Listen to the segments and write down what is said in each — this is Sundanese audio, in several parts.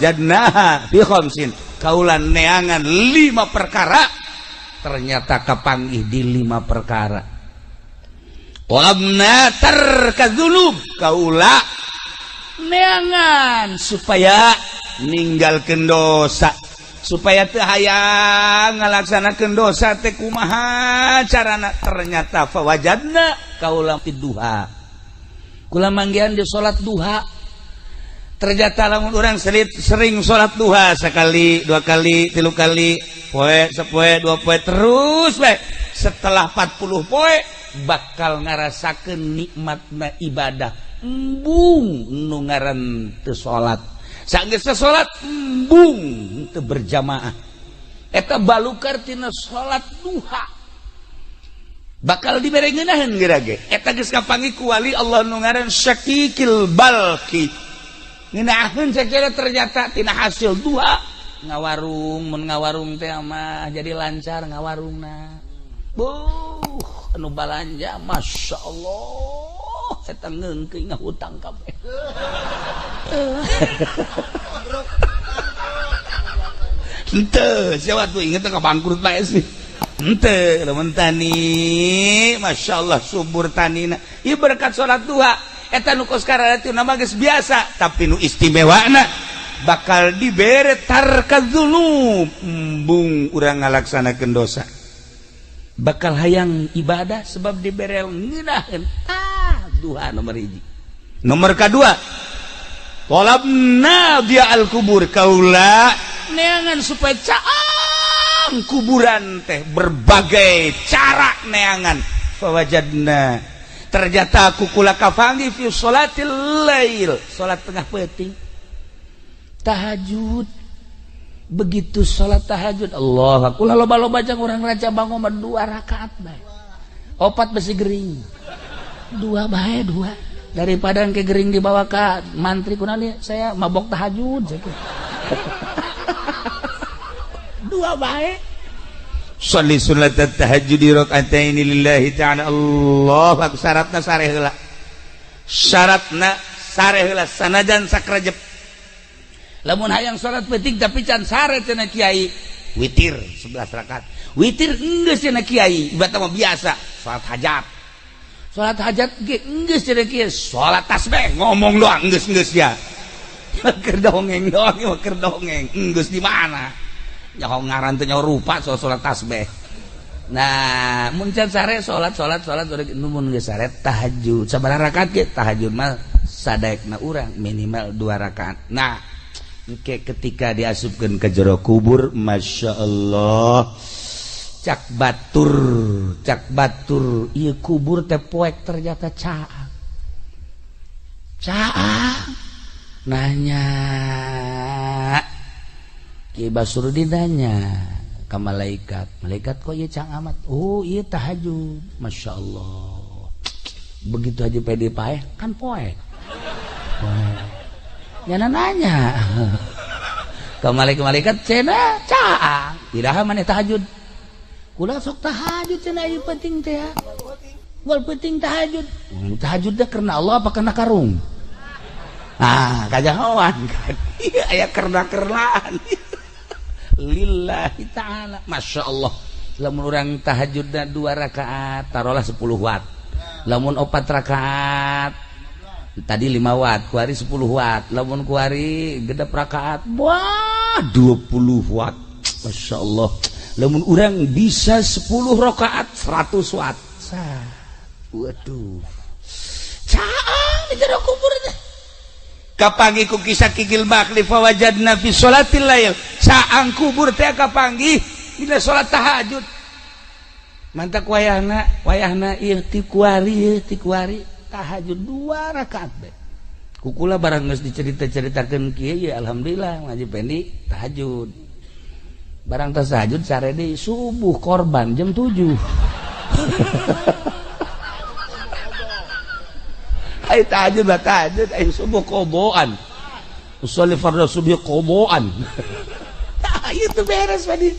Fawajadnaha fi khamsin, kaula neangan 5 perkara, ternyata kapanggih di 5 perkara. Talabna tarka dzunub, kaula neangan supaya ninggalkeun dosa, supaya teu hayang ngalaksanakeun dosa teh kumaha carana, ternyata fawajadna kaula duha, kula manggihan di salat duha. Ternyata lamun urang sering salat duha sekali, dua kali, tilu kali, poe sapoe, dua poe, terus bae setelah 40 poe bakal ngarasakeun nikmatna ibadah. Embung nu ngaran teu salat, sanggeus salat embung teu berjamaah, eta balukar tina salat duha bakal dibere ngeunaheun geura ge. Eta geus kapanggih ku wali Allah nu ngaran Syakikil Balki, ngeunaheun sakira ternyata tina hasil duha ngawarung, mun ngawarung teh mah jadi lancar ngawarungna. Buh, anu balanja Masya Allah, eta ngeungkeun ngahutang kabeh. Henteu, sia tuh inget ka bangkrut bae sih. Henteu, lamun tani, Masya Allah subur tanina. Ieu berkat salat duha. Eta nu kos karatu nama geus biasa, tapi nu istimewana bakal dibere tarka dzunub, embung urang ngalaksanakeun dosa. Bakal hayang ibadah sebab dibere ngeunaheun. Tah, duha nomor 1. Nomor kedua, talabna dia al-kubur, kaula neangan supaya caang kuburan teh berbagai cara neangan. Fawajadna, ternyata aku kula kafangi fi sholatil lail, salat tengah peuting, tahajud. Begitu salat tahajud, Allah kula loba-loba jang urang raja bangun mah 2 rakaat bae, 4 besi gering, 2 bae 2, daripada engke gering dibawa ka mantri kunaon saya mabok tahajud sakitu. 2 bae. Sholli sunat tahajud raka'ataini lillahi ta'ala. Allah akbar. Syaratna sareh heula, syaratna sareh heula sanajan sakrejep. Lamun hayang salat peuting tapi can sare cenah kiai, witir 11 rakaat. Witir enggeus cenah kiai, ibarat mah biasa salat hajat. Salat hajat ge enggeus cenah kiai, salat tasbih ngomong doang enggeus-enggeus ya. Keur dongeng doang, keur dongeng enggeus di mana? Nyaho ngaran teh nyaho rupa soal salat tasbih. Nah, mun can sare salat salat salat mun geus sare tahajud. Sabaraha rakaat ge tahajud mah sadaekna urang minimal 2 rakaat. Nah, engke ketika diasupkeun ke jero kubur, Masya Allah, cak batur ieu kubur teh poek ternyata caang. Caang nanya Ki Basrudin nanya ke malaikat, malaikat kok ieu caang amat? Oh, ieu tahajud. Masya Allah. Begitu aja pede paeh kan poek. Poek. Nyana nanya ke malaikat cenah caang, iraha maneh tahajud? Kula sok tahajud cenah ieu penting teh. Wal penting tahajud. Tahajud teh karena Allah apa karena karung? Ah, kajahoan kan. Ieu aya kerna-kernaan. Lillahi ta'ala. Masya Allah. Lamun urang tahajudna 2 rakaat taruhlah 10 watt. Lamun 4 rakaat tadi 5 watt, kuari 10 watt. Lamun kuari gedep rakaat wah 20 watt. Masya Allah. Lamun urang bisa 10 rakaat 100 watt. Sah. Waduh. Caang di jero kubur teh. Kapanggih ku kisah Kikil Bakli fawajadna fi sholatil lail. Caang kubur teh kapanggih dina salat tahajud. Mantak wayahna, wayahna ieu ti kuari, ti kuari tahajud 2 rakaat bae. Kukula barang geus dicerita-ceritakeun kieu ya alhamdulillah ngaji Pendi tahajud. Barang tas tahajud sare deui subuh korban jam 7. Ai tahajud lah tahajud, ai subuh qodoan. Usolli fardhu subuh qodoan. Tah ieu teh beres Padi.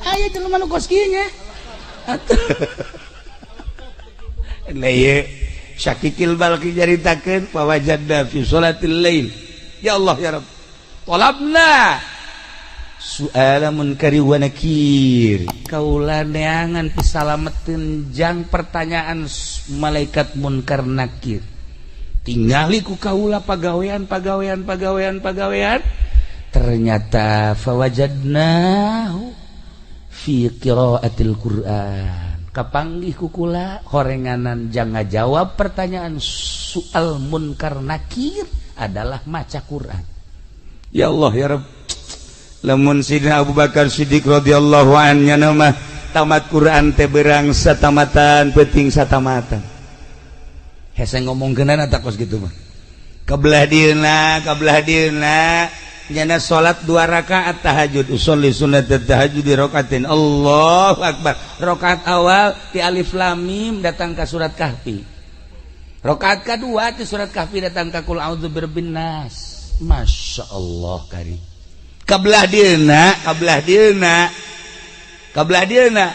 Aya jelema nu kos kieu nya. Nah ieu Syakikil Balki nyaritakeun fawajadna fi sholatil lail. Ya Allah ya Rabb. Tolabna su'ala munkari wa nakir. Kaula neangan pisalameteun jang pertanyaan malaikat munkar nakir. Tingali ku kaula pagawean pagawean pagawean pagawean, ternyata fawajadnahu fi qiraatil Qur'an. Kapanggih ku kula horenganan jang ngajawab pertanyaan soal munkar nakir adalah maca Quran. Ya Allah ya Rabb. Lamun Sidina Abu Bakar Siddiq radhiyallahu anhu mah tamat Quran teh berang satamatan peuting satamatan. Hese ngomongkeunana tak kos kitu mah. Kabelah dieuna nyana salat 2 rakaat tahajud, usolli sunnat tahajud di rakaatin. Allahu akbar. Rakaat awal ti alif lam mim datang ka surat Kahfi. Rakaat kadua ti surat Kahfi datang ka qul a'udzu birabbin nas. Masya Allah kari. Kabelah dieuna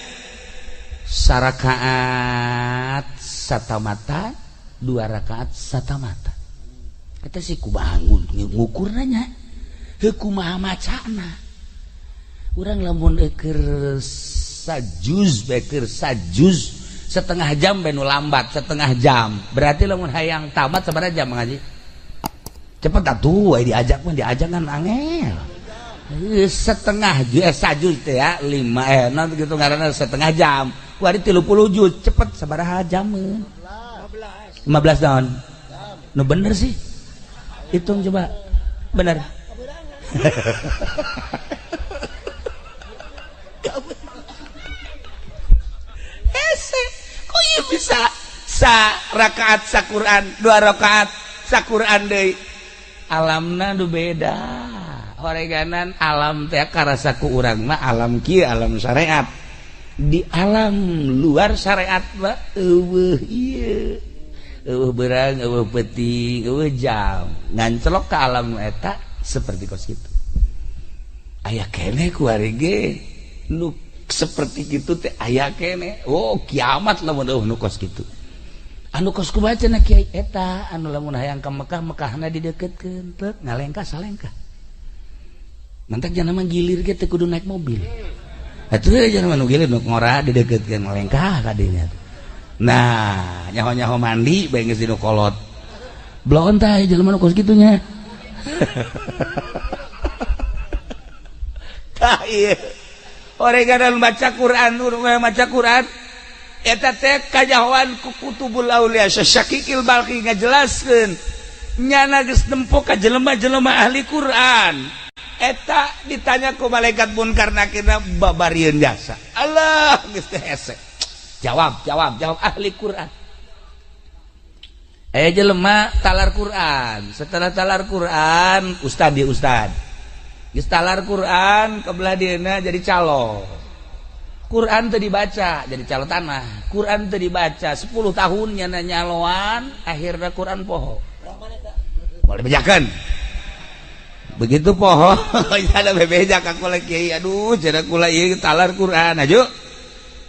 sarakaat satamata, 2 rakaat satamata. Kata si ku bangun ngukurna nya. Heuh kumaha macana. Urang lamun eukeur sajuz beker sajuz setengah jam bae nu lambat setengah jam. Berarti lamun hayang tamat sabaraha jam ngaji? Cepet atuh diajak mah diajak kan angel. Setengah sajuz teh ya 5 nanti gitu ngaranna setengah jam. Kuari 30 juz cepet sabaraha jameun? 15 tahun. Nu bener sih. Hitung coba. Bener. Hese, kok ieu bisa sa rakaat sa Quran, 2 rakaat sa Quran deui. Alamna nu beda. Horeganan alam teh karasa ku urang mah alam kieu alam syariat. Di alam luar syariat mah eueuh ieu. Eueuh beurang, eueuh peuting, eueuh jam. Ngancelok ka alam eta seperti kos kitu. Aya keneh ku ari ge nu seperti kitu teh aya keneh. Oh, kiamat lamun eueuh nu kos kitu. Anu kos kumaha cenah kiai eta anu lamun hayang ka Mekah, Mekahna dideukeutkeun teu ngalengkah salengkah. Mantak jangan mah gilir ge teu kudu naik mobil. Atuh jangan mah nu gilir nu ngora dideukeutkeun ngalengkah ka dinya. Nah, nyaho-nyaho mandi bae geus dinu kolot. Bloon tah jelema nu kos kitu nya. Tah ieu. Oreganan baca Quran, maca Quran eta teh kajahoan ku Kutubul Aulia Syakikil Balki ngajelaskeun nyana geus nempo ka jelema-jelema ahli Quran. Eta ditanya ku malaikat munkar nakirna babarieun jasa. Allah geus teh hese. Jawab, jawab, jawab ahli Quran. Jelema talar Quran. Setelah talar Quran, ustad dia ustad. Geus talar Quran kebelah dieuna jadi calo. Quran teu dibaca jadi calo tanah. Quran teu dibaca 10 tahun nyana nyaloan, akhirna Quran poho. Boleh bejakeun. Begitu poho, ada bebeja ka kula kiai, aduh cenah kula ieu talar Quran aju.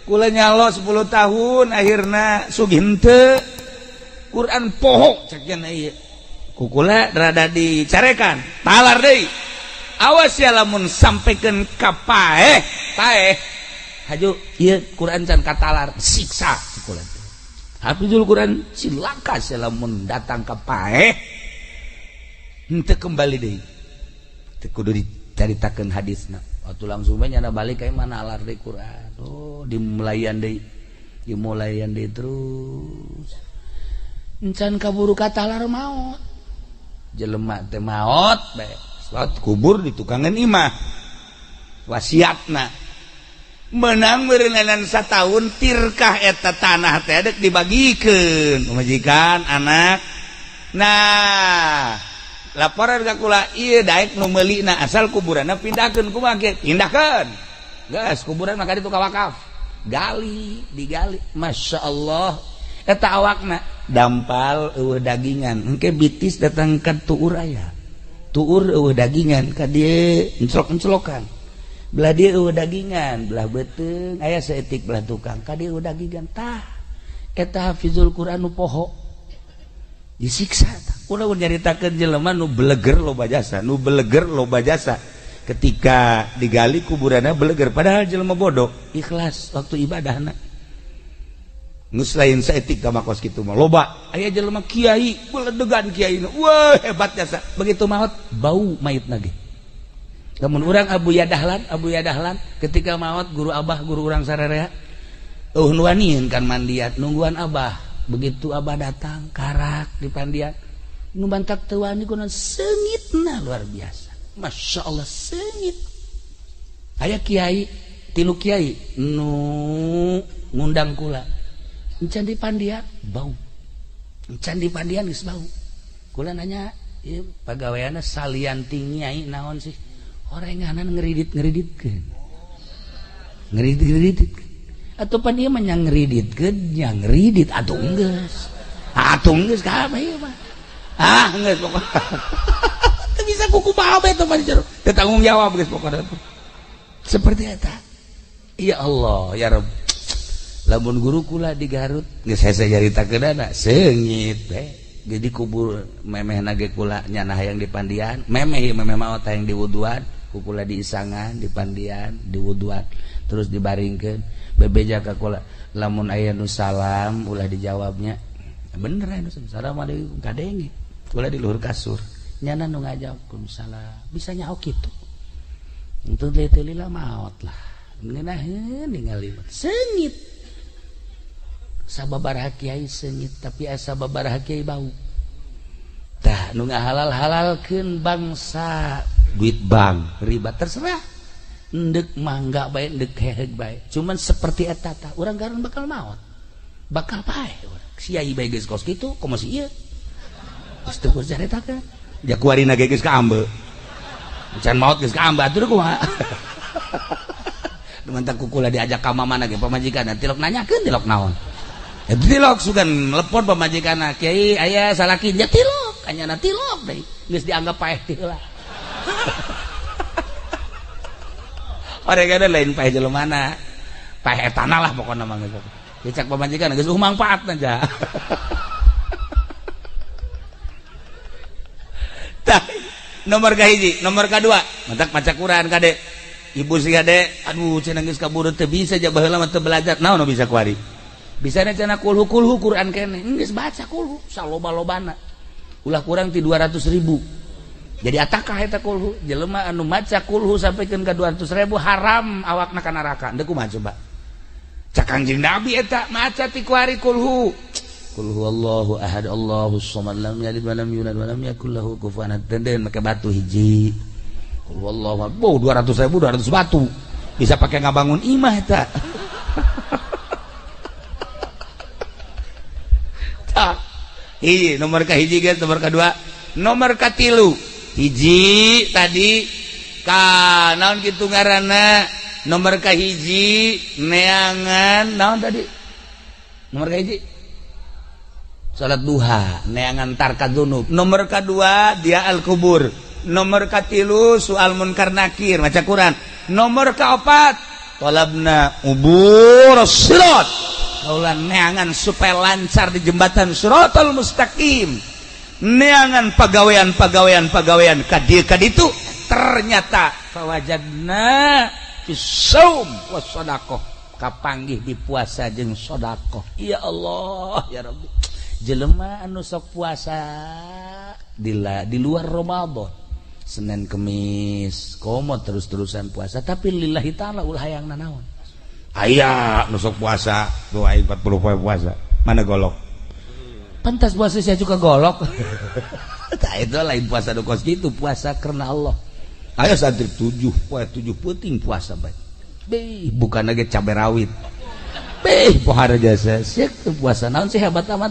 Kula nyalo 10 tahun akhirna sugih henteu. Quran poho cek cenah ieu. Ku kula rada dicarekan, talar deui. Awas ya lamun sampaikan ka paeh, paeh. Haju ieu Quran can katalar, siksa si kula teh. Hafizul Quran cilaka sia lamun datang ka paeh. Henteu kembali deui. Teu kudu dicaritakeun hadisna. Waktu langsung bae nyana balik ka mana alar deui Quran. Oh, dimulayan deui. Dimulayan deui terus. Encan kaburu katalar maot. Jelema teh maot bae. Salat kubur di tukangan imah. Wasiatna menang meureunan satahun tirkah eta tanah teh dek dibagikeun pamajikan anak. Nah, laporan ka kula ieu daek nu meulina asal kuburanna pindahkeun kumaha kieu? Pindahkeun. Geus kuburan mah ka ditu ka wakaf. Gali, digali. Masya Allah. Eta awakna dampal eueuh dagingan. Engke bitis datang ka tuur aya. Tuur eueuh dagingan ka dieu enclok-enclokan. Belah dia eueuh dagingan, belah beuteung aya saeutik belah tukang ka dieu eueuh dagingan. Tah eta hafizul Quran nu poho disiksa tah. Ulah nyaritakeun jelema nu beleger loba jasa, nu beleger loba jasa. Ketika digali kuburanna beleger, padahal jelema bodoh, ikhlas waktu ibadahna. Geus lain saeutik ka makos kitu mah loba. Aya jelema kiai, beledegan kiai. Wah, hebat jasa. Begitu maot bau mayitna ge. Lamun urang Abu Yadahlan ketika maot guru abah guru urang sararea eueuh wanian kan mandian nungguan abah. Begitu abah datang karak di pandian nu bantak teu wani kunaon seungitna luar biasa. Masya Allah seungit. Aya kiai tilu kiai nu ngundang kula. Encan di pandian bau. Encan di pandian geus bau. Kula nanya, ieu pagaweanna salian ti nyai naon sih? Orenganan ngeridit-ngeriditkeun. Ngeridit-ngeriditkeun. Atuh pan ieu mah nya ngeriditkeun, nya ngeridit atuh geus. Atuh geus kabeh ieu mah. Ah, geus pokona. Teu bisa kukumaha bae teh mah jero. Teu tanggung jawab geus pokona. Seperti eta. Ya Allah, ya Rabb. Lamun guru kula di Garut geus hese nyaritakeunana seungit teh. Jadi kubur memehna ge kula nyana hayang di pandian, memeh memeh maot hayang diwuduan, ku kula diisangan di pandian, diwuduan, terus dibaringkeun bebeja ka kula. Lamun aya nu salam ulah dijawabnya. Bener aya nu assalamualaikum kadenge. Kula di luhur kasur. Nyana nu ngajawab salam. Bisa nyaho kitu. Untung teh teu lila maot lah. Ngeunaheun ningali seungit. Sababaraha kiai seungit tapi asa sababaraha kiai bau. Tah nu ngahalal-halalkeun bangsa duit bank riba terserah. Endek mangga bae endek heheg bae. Cuman seperti eta tah urang garun bakal maot. Bakal paeh urang. Kiai bae geus kos kitu komo si ieu. Geus teu kudu caritakeun. Ja kuarina ge geus kaambe. Can maot geus kaambe atuh kumaha. Mantak kukula diajak ka mamana ge pamajikan tilok nanyakeun tilok naon. Tilok sugan telepon pamajikan kiai aya salaki nya tilok anyana tilok deui geus dianggap paeh teh heula. Orangna lain paeh jelemana paeh etana lah pokona mah geus. Dicak pamajikan geus mangfaatna ja. Tah nomor kahiji, nomor kadua mantak maca Quran kade. Ibu sih kade aduh cenah geus kaburu teu bisa ja baheula mah teu belajar naon bisa kuari. Bisa cenah kulhu kulhu Quran kene geus baca kulhu saloba-lobana ulah kurang ti 200.000 jadi atakah eta kulhu jelema anu maca kulhu sampikeun ka 200.000 haram awakna ka neraka deuk kumaha coba cak Kangjeng Nabi eta maca ti kuari kulhu qul huwallahu ahad Allahus samad lam yalid wa lam yulad wa lam yakul lahu kufuwan ahad den make batu hiji qul huwallahu ahad 200.000 200 batu bisa pakai ngabangun imah eta. Hiji nomor ka hiji guys, nomor kedua, nomor katilu. Hiji tadi ka naon kitu ngaranna? Nomor ka hiji neangan naon tadi? Nomor ka hiji salat duha, neangan tarka dzunub. Nomor kedua dia al kubur. Nomor katilu soal munkar nakir maca Quran. Nomor kaopat talabna ubur sirat. Kaulan neangan supaya lancar di jembatan Siratal Mustaqim. Neangan pagawean kadieu kaditu ternyata fawajadna fi shaum was sadaqah kapanggih di puasa jeung sedekah. Ya Allah ya Rabbi. Jelema anu sok puasa di luar Ramadan, Senin Kemis, komo terus-terusan puasa tapi lillahi ta'ala ulah hayang nanaon. Aya nu sok puasa, tuh aing 40 poe puasa. Mana golok? Pantas puasa saya juga golok. Tah itu lain puasa nu kos kitu, puasa karena Allah. Aya santri 7 poe 7 peuting puasa bae. Beh, bukan lagi cabe rawit. Beh, pohara jasa. Sia puasa naon sih hebat amat.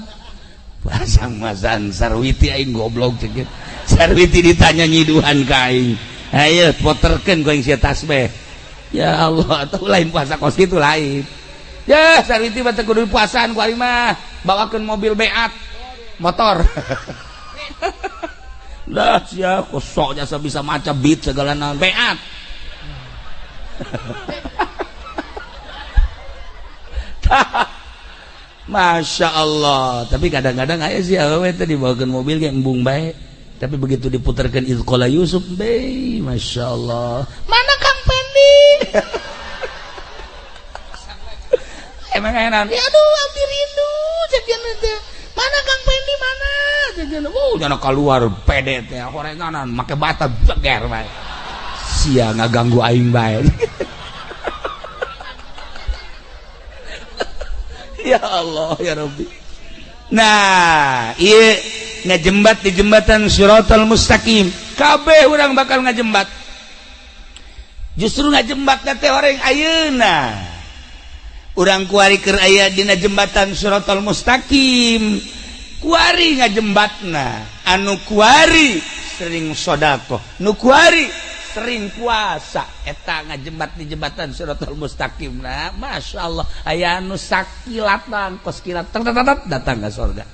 Puasa masan sarwiti aing goblok cek. Sarwiti ditanya nyiduhan ka aing. Ayo poterkeun ku aing sia tasbih. Ya Allah, atau lain puasa kos kitu lain. Ya, sarwiti mah teu kudu puasaan ku aing mah. Bawakeun mobil beat, motor. Lah sia kosok jasa bisa maca beat segala naon beat. Masya Allah. Tapi kadang-kadang aya sih awewe teh dibawakeun mobil ge embung bae. Tapi begitu diputarkan Izqala Yusuf, be, Masya Allah. Mana Kang Pendi? Emang aya naon? Ya aduh, abdi rindu cek teh. Mana Kang Pendi mana? Cek oh, jangan keluar pede teh horenganan make bata jeger bae. Sia ngaganggu aing bae. Ya Allah ya Rabbi. Nah, ieu ngajembat di jembatan Shiratal Mustaqim. Kabeh urang bakal ngajembat. Justru ngajembat teh orang ayeuna. Urang kuari keur aya dina jembatan Shiratal Mustaqim. Kuari ngajembatna, anu kuari sering sedekah, nu kuari sering puasa, eta ngajembat di jembatan Shiratal Mustaqim. Nah, Masya Allah, aya anu sakilatan kos kilat datang ke surga.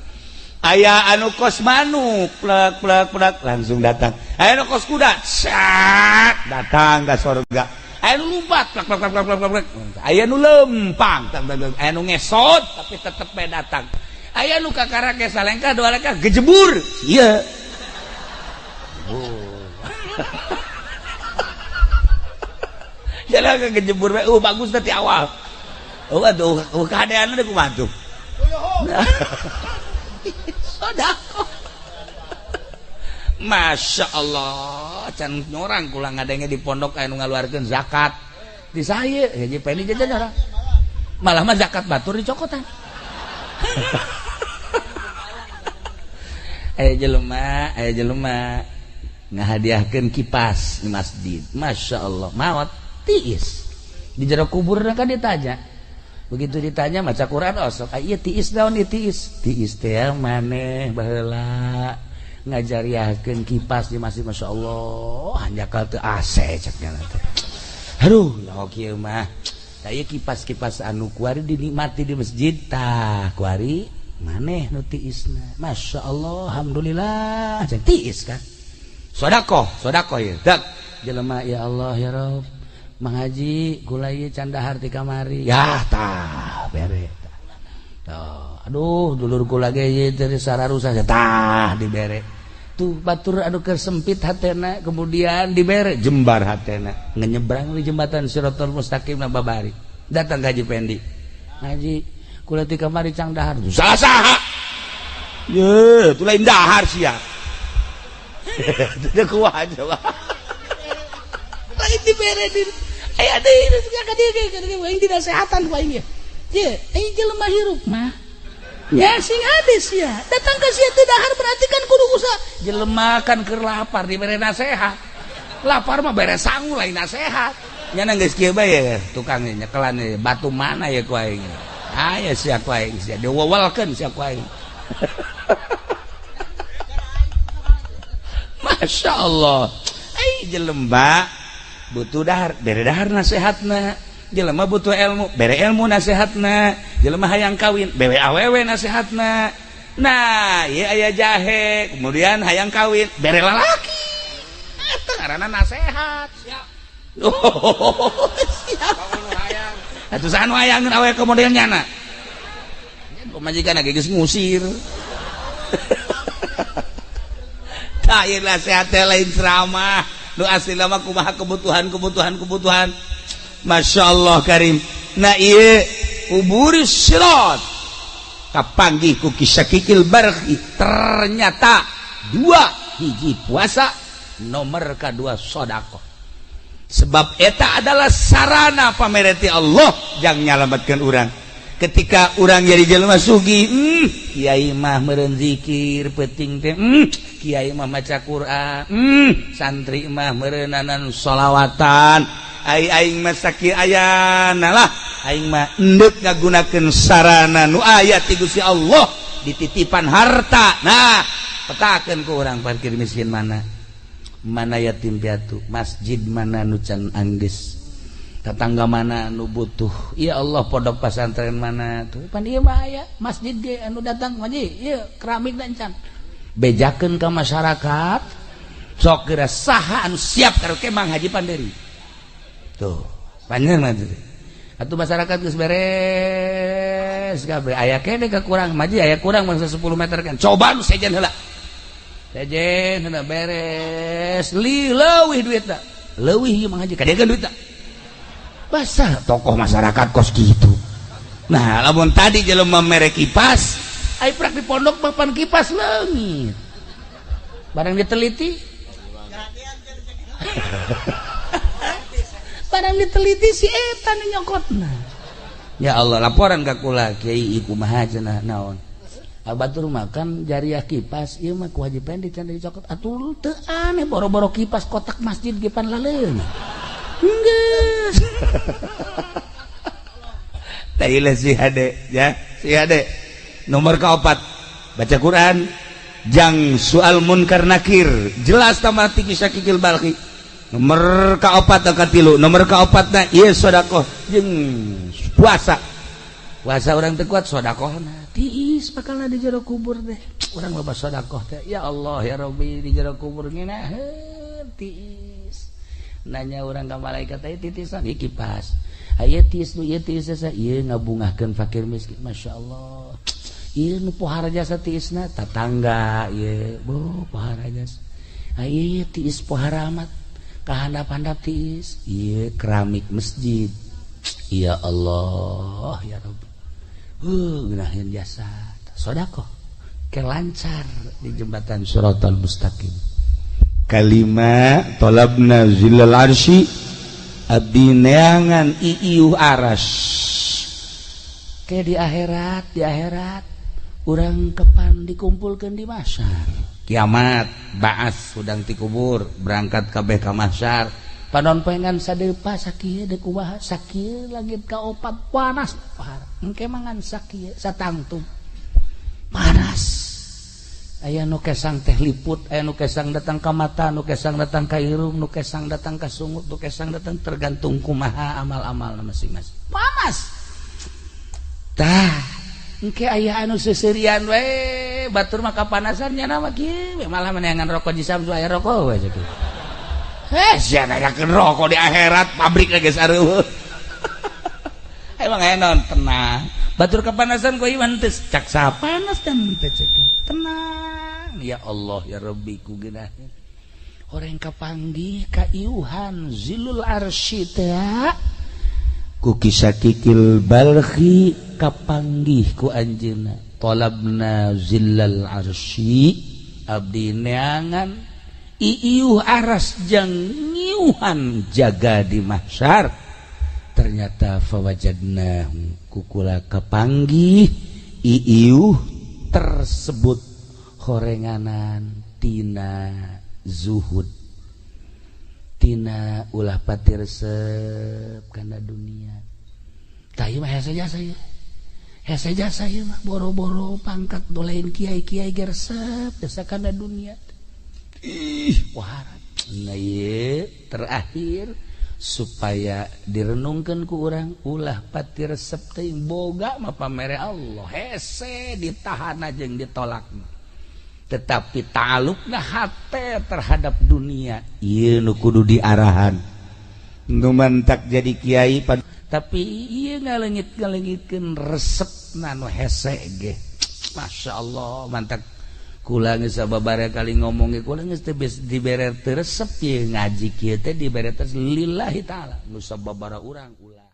Aya anu kos manuk plek plek plek langsung datang. Aya anu kos kuda sat datang ke surga. Aya anu lompat plek plek plek plek plek. Aya anu lempang, aya anu ngesot tapi tetep bae datang. Aya nu kakarake salengkah dua lengkah gejebur. Ieu. Oh. Jalan kejebur bae, bagus tadi awal. Oh aduh, keadaan udah kumaha tuh. Sedekah. Masya Allah, can nyorang kula ngadenge di pondok aya nu ngaluarkeun zakat. Di saya, haji Pendi jajan orang. Malah mah zakat batur dicokotan. Aya jelema ngahadiahkeun kipas di masjid. Masya Allah, maot tiis. Di jero kubur kan ditanya. Begitu ditanya maca Quran osok, ieu tiis naon ieu tiis? Tiis teh maneh baheula ngajariahkeun kipas di masjid. Masya Allah, hanjakal teu AC cek nya teh. Aduh, nyaho kieu mah. Tah ieu kipas-kipas anu kuari dinikmati di masjid tah kuari maneh nu tiisna. Masya Allah, alhamdulillah cek tiis kan. Sedekah, sedekah ieu. Dak jelema ya Allah ya Rabb. Mang Haji kula ieu can dahar ti kamari. Yah tah bere tah. Tuh, aduh dulur kula ge ieu teh sararusa tah dibere. Tuh batur anu keur sempit hatena kemudian dibere jembar hatena. Ngenyebrang di jembatan Shiratal Mustaqim na babari. Datang ka Haji Pendi. Haji kula ti kamari cang dahar. Salah saha? Ye, tu lain dahar sia. Teu kuat coba. Lain dibere di aya deui ka dieu aing dinasehatan ku aing ye. Ye, aing jelema hirup mah. Ya sing hades ya. Datang ka sia teu dahar berarti kan kudu usaha. Jelema kan keur lapar dibere nasehat. Lapar mah bere sangu lain nasehat. Nya geus kieu bae tukang nyekelan batu mana ya ku aing. Aya sia ku aing sia diwewelkeun sia ku aing. Masya Allah. Ai jelema butuh dahar, bere dahar nasehatna. Jelema butuh ilmu, bere ilmu nasehatna. Jelema hayang kawin, bere awewe nasehatna. Nah, ieu aya jahe, kemudian hayang kawin, bere lalaki. Eta ngaranna nasehat. Siap. Oh, siap. Atuh saha nu hayangeun awewe ka model nyana? Pamajikan ge geus ngusir. Tah ieu nasehat teh lain ceramah. Nu asli mah kumaha kebutuhan. Masya Allah karim. Nah ieu uburis sirat kapanggih ku kisakikil barhi. Ternyata dua hiji puasa nomor kedua sedekah. Sebab eta adalah sarana pamereti Allah yang nyalamatkeun urang. Ketika urang jadi jelema sugih, kiai mah meureun zikir peuting teh, kiai mah maca Quran, santri mah meureunanan sholawatan. Ai aing mah sakieu ayana lah, aing mah endek ngagunakeun sarana nu aya ti Gusti Allah dititipan harta. Nah, petakeun ku urang parkir miskin mana? Mana yatim piatu, masjid mana nu can anggeus, tetangga mana nu butuh. Ya Allah, pondok pesantren mana tuh pan ieu mah aya masjid ge anu datang haji ieu keramik dan can bejakeun ka masyarakat. Sok geura saha anu siap karaoke Mang Haji Panderi tuh panjang mah tuh atuh masyarakat geus beres. Beres kabeh aya kene kekurang maji aya kurang bangsa 10 meter kan. Coba nu sejen heula. Sejen heula beres. Li leuwih duitna. Leuwih ieu Mang Haji kadegan duitna. Basah tokoh masyarakat kos gitu. Nah, lamun tadi jelema mere kipas, ai prak di pondok papan kipas leungit. Barang diteliti. Barang diteliti si eta nu nyokotna. Ya Allah, laporan ka kula kiai kumaha cenah naon. Batur makan jariah kipas ieu mah kewajiban dicanda dicokot atuh teu aneh boro-boro kipas kotak masjid ge pan laleun. Geus. Tailah si hade ya, si hade. Nomor kaopat baca Quran jang soal munkar nakir jelas tambah tinggi Syakikil Balkhi. Nomor kaopat katilu, nomor kaopatna ieu sedekah jeung puasa. Puasa urang teu kuat sedekahna tiis bakalna di jero kubur teh. Urang loba sedekah teh ya Allah ya Rabbi di jero kubur ngeunaheun tiis. Nanya urang ka malaikat teh titisan ieu kipas. Aya tiis nu ieu tiis ieu ngabungahkeun fakir miskin masyaallah. Ieu nu pohara jasa tiisna tatangga ieu bo pohara jasa. Ieu tiis pohara amat kahandap-handap tiis ieu keramik masjid. Ya Allah ya Rabbi. Ngeunaheun jasa sedekah ke lancar di jembatan Shiratal Mustaqim. Kalima talabna zillal arsy abdi neangan iiuh aras. Ke di akhirat urang kepan dikumpulkeun di mahsyar. Kiamat baas hudang ti kubur berangkat kabeh ka mahsyar. Panon poengan sadepa sakieu deuk kumaha sakieu langit kaopat panas parah. Engke mangan sakieu satangtung panas. Aya nu kesang teh liput, aya nu kesang datang ka mata, nu kesang datang ka irung, nu kesang datang ka sungut, nu kesang datang tergantung kumaha amal-amal masing-masing. Panas. Tah, engke aya anu seuseurian we, batur mah kapanasan nya mah kieu malah meneangan rokok di Samsu aya rokok we kitu. Sia nanyakeun rokok di akhirat pabrik geus areueuh. Emang aya naon tenang. Batur kepanasan ku iman teu cak sapanas dan teu cek. Tenang ya Allah ya Rabbi ku geunaheun. Horeng kapanggih ka iuhan zilul arsy teh ku Kisakikil Balkhi kapanggih ku anjeunna. Talabna zillal arsy abdi neangan iiuh aras jang ngiuhan jaga di mahsyar. Ternyata fawajadna kukula kapanggih iiuh tersebut horenganan tina zuhud tina ulah pati resep kana dunia. Tah ieu mah hese jasa ieu. Hese jasa ieu mah boro-boro pangkat dolain kiai-kiai ge resep jasa kana dunia. Ih, wah, nah ieu terakhir supaya direnungkeun ku urang ulah pati resep teh boga mah pamere Allah hese ditahan jeung ditolak. Tetapi ta'alluqna hate terhadap dunia ieu nu kudu diarahan. Nu mantak jadi kiai tapi ieu ngaleungit-ngaleungitkeun resepna nu hese ge. Masya Allah mantak kula geus sababaraha kali ngomong ge kula geus teu dibere teu resep ieu ngaji kieu teh dibere teh lillahi taala nu sababaraha urang ulah.